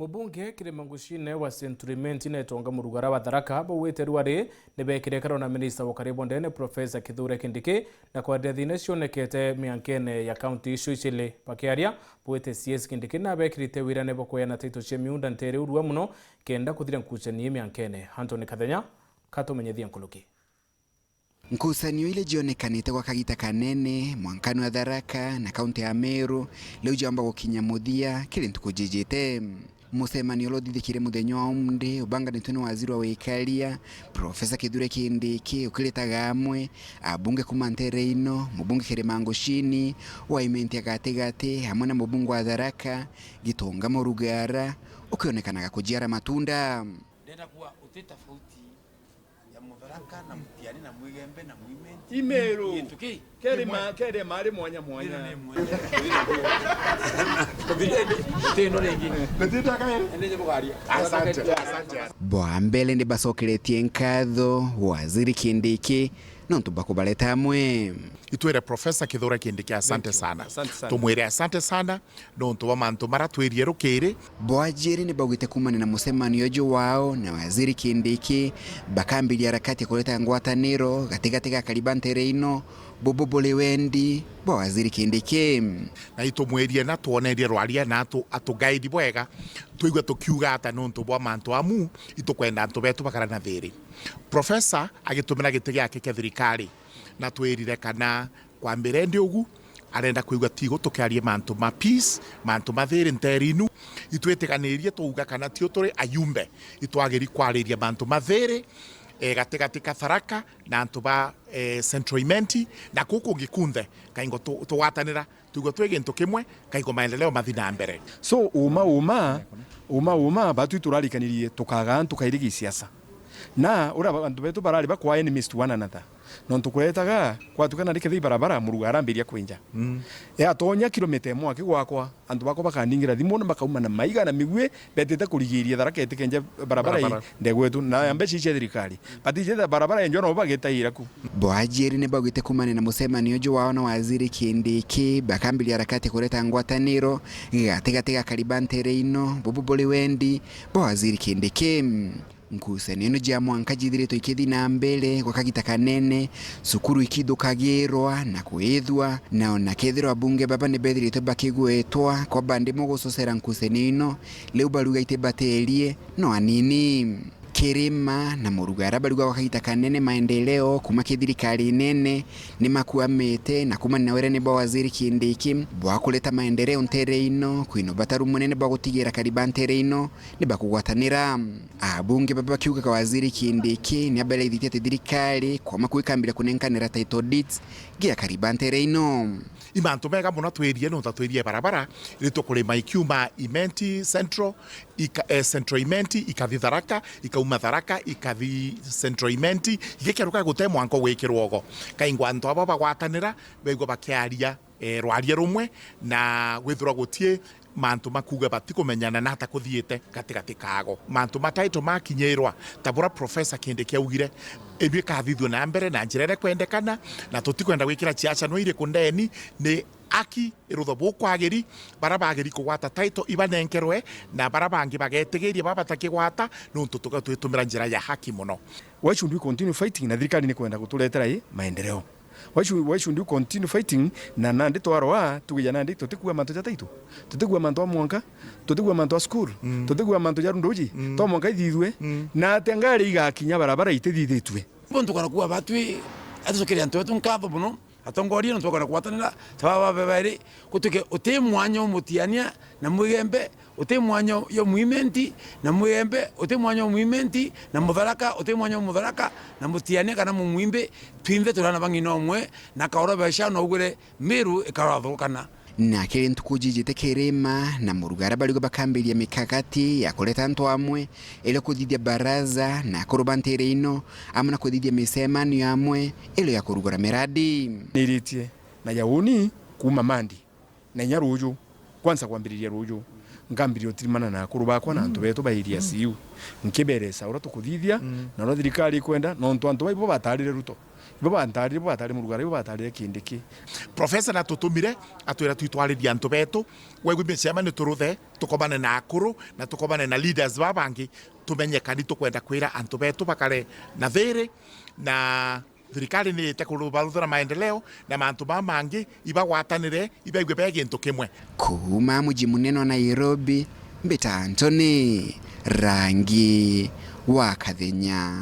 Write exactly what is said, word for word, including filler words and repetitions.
Mubunge Kirima Ngucine wa Century Imenti na Itonga Murugara wa Tharaka baugite rwari ni bekire karo na minista wa ukari bwa ndene Professor Kithure Kindiki na kwenderia thina cionekete miankene ya kaunti icio icili. Bakiaria, bwite C S Kindiki nabekirite wirane bwa kweana taito cia miunda ntere urua muno kenda kuthiria nkucanio miankene. Anthony Kathenya katumenyithia nkuruki. Nkucanio ile jionekanite gwa kagita kanene mwankani wa Tharaka na kaunti ya Meru, riu jamba gukinya muthia kiri ntuku jijite. Mucemanio uria uthithikire muthenya wa umunthi ubanganitwe ni waziri wa wikaria, Professor Kithure Kindiki, ukiritaga amwe abunge kuma ntere ino, mubunge Kirima Ngucine wa Imenti ya gatigati, amwe na mubunge wa Tharaka, Gitonga Murugara, ukionekanaga kujiara matunda. Ndenda kuga uti tofauti ya Mutharaka na Mutiani na Mwigembe na Mwimenti. Imeru. Gintu ki? Keri ma-, keri mari mwanya mwanya. Ino ni mwanya. Uti ino ringi. Ende nje bugaria. Asante, asante. Bwa mbere ni bacokeretie nkatho waziri Kindiki nontu bwa kubareta amwe. Itwire Professor Kithure Kindiki asante sana. Asante sana. Tumwire asante sana nontu bwa mantu mara twirie rukiri. Bwajiri ni baugite kumania na mucemanio uju wao na waziri Kindiki, bakambiria harakati ya kureta ngwataniro gatigati ga akari ba ntere ino, bubu buri wendi bwa waziri Kindiki. Na itumwirie na twonerie rwaria na atu-, atuguide bwega, twigua tukiuga ata nontu bwa mantu amu itukwenda antu betu bakara na thiri. Professor agitumira giti giake kia thirikari, na twirire kana kwambira indi ugu, arenda kwigua tigu tukiarie mantu ma peace, mantu ma thiri ntere inu. Itwitikanirie twauga kana tio turi ayumbe, itwagiri kwariria mantu ma thiri, eh, gatigati ka Tharaka na antu ba, eh, Central Imenti, na kuu kungi kunthe, kaingo tu-, tugwatanira, twigua twi gintu kimwe, kaingo maendeleo mathi na mbere. So, uma, uma, uma, uma, batwi turarikanirie tukaga antu kairi gisiasa. Na uria ba-, antu betu barari bakwa enemies to one another. Nontu kuretaga, kwatukana rikethia ibarabara, Muruga arambiria kwinja. Mm. Yatonya kilomita imwe aki gwakwa, antu bakwa bakandingira thimu na bakauma na maiga na migui, betite kurigiria Tharaka itikenje barabara ii. Barabara. Ndegwetu, na mbeca ici cia thirikari. But ici barabara enjwa no bagitaira ku. Bwajiri ni baugite kumania na mucemanio uju wao na waziri Kindiki, bakambiria harakati kureta ngwataniro gatigati ga akari ba ntere ino, bubu buri wendi bwa waziri Kindiki. Nkucanio ino jia mwanka jithiritwe ikithi na mbere gwa kagita kanene, cukuru ikithukagirwa na kwithua, na ona kethirwa abunge baba ni bethiritwe bakigwetwa kwa bandi mo gucocera nkucanio ino, riu baruga itibaterie no anini. Kirima na Muruga aria baruga gwa kagita kanene maendeleo kuma ki thirikari nene ni makuamite na kumania na wirane bwa waziri Kindiki bwa kureta maendeleo ntere ino, kwina ubataru munene bwa gutigira akari ba ntere ino ni bakugwatanira. Abunge baba bakiugaga waziri Kindiki ni aberaithitie ati thirikari kwama kwikambira kunenkanira title deeds gia akari ba ntere ino. I mantu mega mono twirie, nontu twirie barabara iri tukurima ikiuma Imenti Central, ika-, eh, Central Imenti, ikathi Tharaka, ikauma Tharaka, ikathi Central Imenti, igikeruka gute mwanka gwikirwa ugo. Kaingwa antu aba bagwatanira, baigua bakiaria, eh, rwaria rumwe, na gwithirwa gutie mantu makuuga batikumenyana na ata kuthiite gatigati kaago. Mantu ma title makinyirwa, ta bura Professor Kindiki augire, ibio ikathithua na mbere na njira iria ikwendekana, na tutikwenda gwikira ciaca no iriku ndeni, ni haki irutho bukwagiri, bara bagiri kugwata title ibanenkerwe, na bara bangi bagetigiria baba batakigwata, nontu tuga twitumira njira ya haki mono. Why should we continue fighting na thirikari ni kwenda guturetera i maendeleo? Why should, why should you continue fighting? Na nandi twaroa, tugija nandi, tutikua mantu ja title, tutikua mantu a mwanka, tutikua mantu a school, mm, tutikua mantu ja runduji, mm, twa mwanka ithithue, mm, na atia ngari igakinya barabara itithithitue? Bo ntukara kuwa batwi, atucukire antu betu nkatho mono, atongoria nontu bakona kugwatanira, ta baba babairi, gutuike uti mwanya umutiania na Mwigembe, uti mwanya yo Mwimenti na Mwigembe, uti mwanya yo Mwimenti na Mutharaka, uti mwanya yo Mutharaka na Mutiania kana Mumwimbi, twinthe turana bang'ina umwe, na kaoro besha no ugure Miru ikarathurukana. Na kiri ntuku jijite Kirima na Muruga aria barigo bakambiria mikakati ya kureta antu amwe, irio kuthithia baraza na akuru ba ntiri ino, amwe na kuthithia micemanio amwe, irio ya kurugura miradi. Niritie na ya uni kuma Mandi. Na inya ruju, kwanza kwambiriria ruju, nkambiria utirimana na akuru bakwa na antu betu ba area ciu, nkiberesa uria tukuthithia, mm, na uria thirikari ikwenda, nontu antu baibo batarire Ruto. Ibo bantarire, ibo batarire Murugara, ibo batarire Kindiki. Profesa natutumire atwira twitwaririe antu betu. Wegwi micemanio turuthe, tukomane na akuru na tukomane na leaders babangi, tumenye kani tukwenda kwira antu betu bakare na thiri, na thirikari ni ite kurubaruthira maendeleo na mantu maa mangi, ibagwatanire, ibaigue be gintu kimwe. Kuuma muji munene wa Nairobi, mbita Anthony Rangi wa Kathenya.